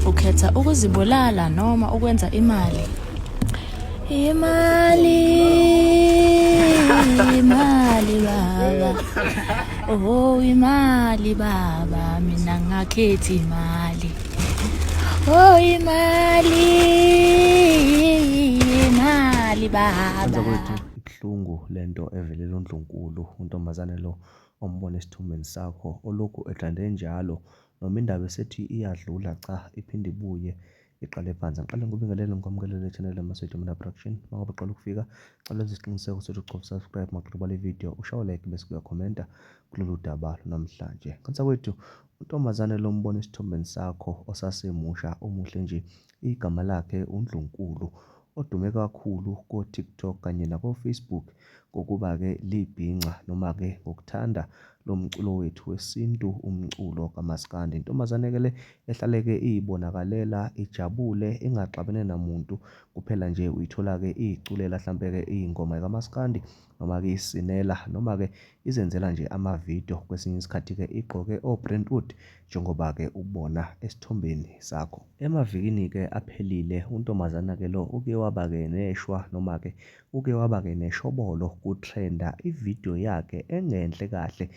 Ukhetha ukuzibulala noma ukwenza imali? Imali, imali baba. Oh, imali baba, mina ngakhethi imali. Oh, imali, imali baba. Mntakwethu ibuhlungu lento evelela uNdlunkulu untombazane lo ombona esithombeni sakho olokhu ethande njalo noma indaba esethi iyadlula cha iphinde ibuye iqale phansi. Ngiqale ngikubingelele ngikwamukele channel yaMaswidi Mina Production. Uma ngabe uqala ukufika, cela wenze isiqiniseko sokuthi ucofa subscribe maqeda ubale video, ushaye like bese uyakhomenta kulolu daba lwanamhlanje. Nkansa kwethu, untombazane lo mbona esithombeni sakho osasemusha omuhle nje, igama lakhe uNdlunkulu odume kakhulu ko-TikTok kanye nako-Facebook ngokuba-ke libhinca noma-ke ngokuthanda lo mculo wethu wesintu, umculo kamaskandi. Intombazane-ke le ehlale-ke iy'bonakalela, ijabule, ingaxabene namuntu, kuphela nje uyithola-ke iy'culela hlampe-ke iy'ngoma zikamaskandi noma-ke isinela noma-ke izenzela nje amavidiyo, kwesinye isikhathi-ke igqoke o-Brentwood njengoba-ke ubona esithombeni sakho. Emavikini-ke aphelile untombazana-ke lo uke waba-ke neshwa noma-ke Uke waba-ke neshobolo kutrenda ividiyo yakhe engenhle kahle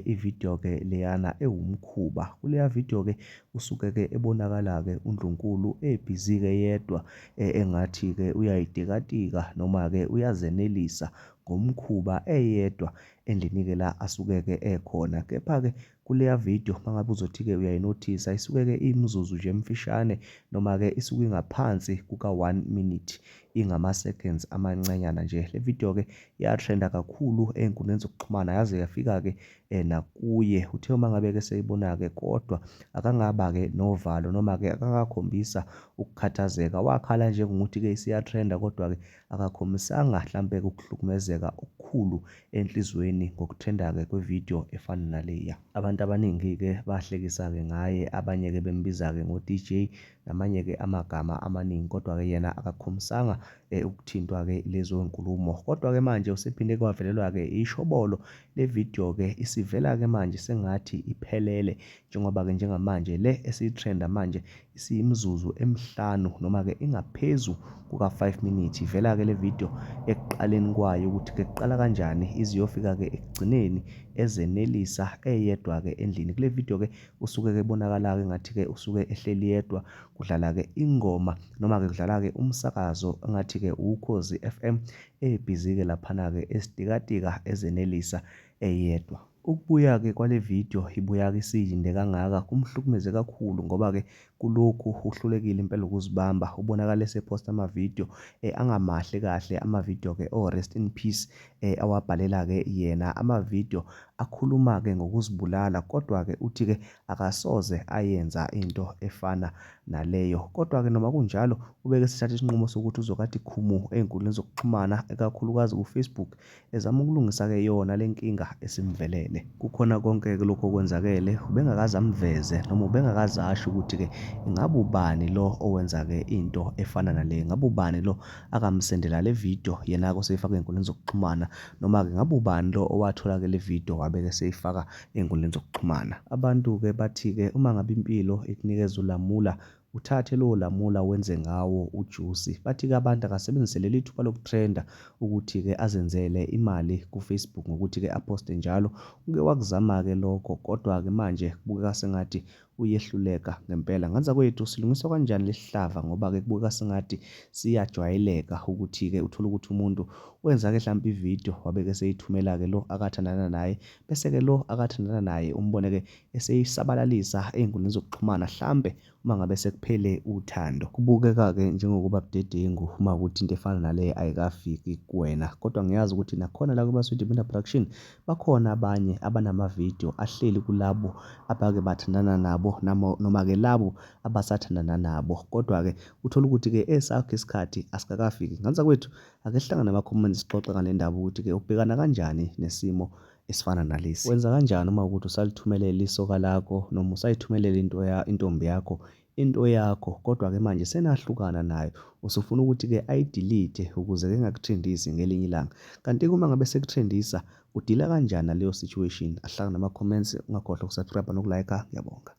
ividiyo-ke leyana ewumkhuba. Kuleya vidiyo-ke usuke-ke ebonakala-ke uNdlunkulu ebhizi-ke yedwa engathi-ke uyayitikatika noma-ke uyazenelisa ngomkhuba eyedwa endlini-ke la asuke-ke ekhona. Kepha-ke Kuleya video mangabe uzothi-ke uyayinothisa isuke-ke iyimizuzu nje emfishane noma-ke isuke ingaphansi kuka-one minute ingama-seconds amancanyana nje. Le video-ke yatrenda kakhulu ey'nkundleni zokuxhumana yaze yafika-ke nakuye. Uthe uma ngabe-ke eseyibona-ke kodwa akangaba-ke novalo noma-ke akangakhombisa ukukhathazeka. Wakhala nje ngokuthi-ke isiyatrenda kodwa-ke akakhombisanga hlampe-ke ukuhlukumezeka okukhulu enhliziyweni ngokutrenda-ke kwe-video efana naleya. Abantu abaningi-ke bahlekisa-ke ngaye, abanye-ke bembiza-ke ngo-DJ namanye-ke amagama amaningi kodwa-ke yena akakhombisanga ukuthintwa-ke lezo nkulumo. Kodwa-ke manje usephinde kwavelelwa-ke ishobolo le video-ke isivela-ke manje sengathi iphelele njengoba-ke njengamanje le esiyitrenda manje isiyimizuzu emihlanu noma-ke ingaphezu kuka-5 minutes. Ivela-ke le video ekuqaleni kwayo ukuthi-ke kuqala kanjani iziyofika-ke ekugcineni ezenelisa eyedwa-ke endlini. Kule video-ke usuke-ke ebonakala-ke ngathi-ke usuke ehleli yedwa kudlala-ke ingoma noma-ke kudlala-ke umsakazo engathi-ke Ukhozi FM ebhizi-ke laphana-ke esitikatika ezenelisa eyedwa. Ukubuya-ke kwale video ibuya-ke isiyinde kangaka kumhlukumeze kakhulu ngoba-ke kulokhu uhlulekile impela ukuzibamba. Ubonakala esephosta ama-video angamahle kahle, ama-video-ke o-rest in peace awabhalela-ke yena, ama-video akhuluma-ke ngokuzibulala kodwa-ke uthi-ke akasoze ayenza into efana naleyo. Kodwa-ke noma kunjalo ubeke esethatha isinqumo sokuthi uzokathi khumu ey'nkundleni zokuxhumana ikakhulukazi ku-Facebook ezama ukulungisa-ke yona le nkinga esimvelele. Kukhona konke-ke lokhu okwenzakele, ubengakaze amveze noma ubengakaze asho ukuthi-ke ingabe ubani lo owenza-ke into efana nale, ngabe ubani lo akamsendela le video yena-ke oseyifaka ey'nkundleni zokuxhumana noma-ke ngabe ubani lo owathola-ke le video wabe-ke eseyifaka ey'nkundleni zokuxhumana. Abantu-ke bathi-ke uma ngabe impilo ikunikeza ulamula Uthathe lowo lamula wenze ngawo ujusi. Bathi-ke abantu akasebenzise leli thuba lokutrenda ukuthi-ke azenzele imali ku-Facebook ngokuthi-ke aphoste njalo. Uke wakuzama-ke lokho kodwa-ke manje kubukeka sengathi uyehluleka ngempela. Ngane zakwethu silungiswa kanjani lesihlava ngoba-ke kubukeka sengathi siyajwayeleka ukuthi-ke uthole ukuthi umuntu wenza-ke hlampe ividiyo wabe-ke eseyithumela-ke lo akathandana naye bese-ke lo akathandana naye umbone-ke eseyisabalalisa ey'nkundleni zokuxhumana hlampe uma ngabe sekuphele uthando. Kubukeka-ke njengokuba budedengu uma kuwukuthi into efana nale ayikafiki kuwena kodwa ngiyazi ukuthi nakhona la kuBaswidi Media Production bakhona abanye abanamavidiyo ahleli kulabo abake bathandana nabo noma-ke labo abasathandana nabo kodwa-ke uthole ukuthi-ke esakho isikhathi asikakafiki. Ngane zakwethu ake sihlangane ema-comments sixoxe ngale ndaba ukuthi-ke ubhekana kanjani nesimo esifana nalesi. Wenza kanjani uma ukuthi usalithumelela isoka lakho noma usayithumelela into ya intombi yakho into yakho kodwa-ke manje senahlukana nayo usufuna ukuthi-ke ayidelete ukuze-ke ingakuthrendisi ngelinye ilanga. Kanti-ke uma ngabe sekuthrendisa udila kanjani naleyo situation? Ahlangane nama-comments ungakhohlwa ukusubscribe nokulike. Ngiyabonga.